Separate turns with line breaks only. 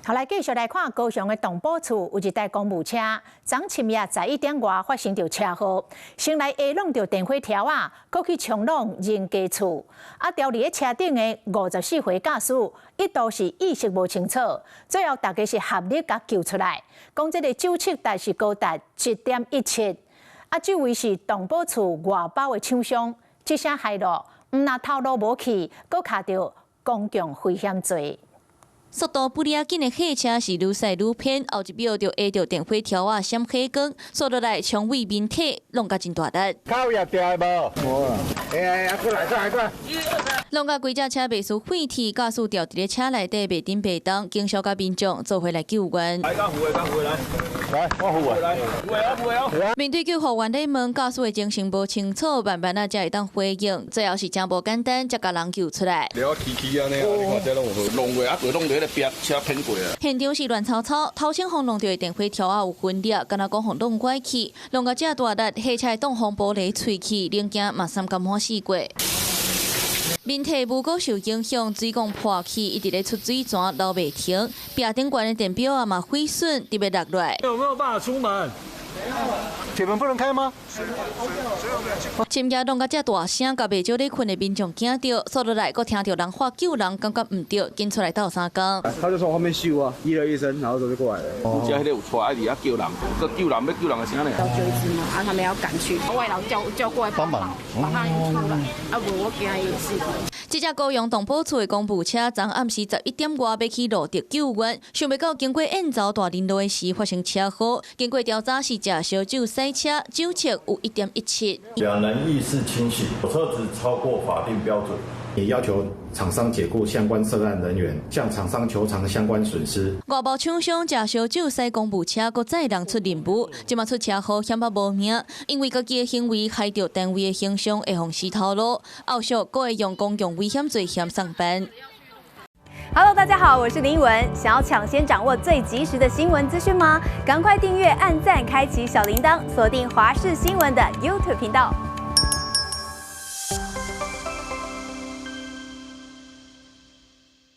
好，來繼續來看高雄的動保處有一台公務車，昨深夜11點外發生著車禍，先來下挵著電火柱仔，閣去衝挵人家厝。啊，牢佇咧車頂的54歲駕駛一度是意識無清楚，最後大家是合力共救出來。講這个酒測值是高達1.17，啊，這位是動保處外包的廠商，這聲害落，毋但頭路無去，閣卡著公共危險罪。
速度不離仔緊的貨車是愈駛愈偏，後一秒就挨著電火柱仔閃火光，紲落來衝毀面體，弄甲真大力。
靠入掉無？無啊！哎哎，過來過來過來。
弄甲規隻車袂輸廢鐵，駕駛牢佇咧車內底袂振袂動，警消佮民眾做伙來救援。
來，扶的，扶來。來，我扶啊。來，扶哦，扶哦。
面對救護員咧問，駕駛的精神無清楚，慢慢仔才會當回應。最後是真無簡單，才共人救出來。
了起起按呢，你看這攏有好，弄過啊，過弄佇彼个壁車偏過啊。
現場是亂糟糟，頭前方弄著的電火柱仔有分裂，敢若講予弄歪去，弄甲這大力，貨車的擋風玻璃碎去，零件嘛散甲滿四界。面體無閣受影響，水管破去，一直咧出水泉流袂停。壁頂懸的電錶仔嘛毀損，直欲落來。
有沒有辦法出門？
鐵門不能開嗎？
深夜弄甲這大聲，共袂少咧睏的民眾驚著，紲落來閣聽著人喊救人，感覺毋對，緊出來鬥相共。
他就從後面咻啊，咦了一聲，然後就過來了。
遮彼个有帶愛佇遐叫人，閣救人欲救人的聲呢。
要救一隻嘛，啊，他們要趕去，外勞叫叫過來幫忙，把他出來，啊，無我驚伊死。
這隻高雄動保處的公務車，昨暗時11點外欲去蘆竹救援，想袂到經過燕巢大林路的時發生車禍。經過調查是食燒酒駛車，酒測有1.17。
兩人意識清醒，車子超過法定標準，
也要求廠商解僱相關涉案人員，向廠商求償相關損失。
外包廠商食燒酒駛公務車，閣載人出任務，這馬出車禍險仔無命，因為家己的行為害著單位的形象，會予死頭路，後續閣會用公共危險罪嫌送辦。
Hello，大家好，我是林文。想要搶先掌握最及時的新聞資訊嗎？趕快訂閱、按讚、開啟小鈴鐺，鎖定華視新聞的 YouTube 頻道。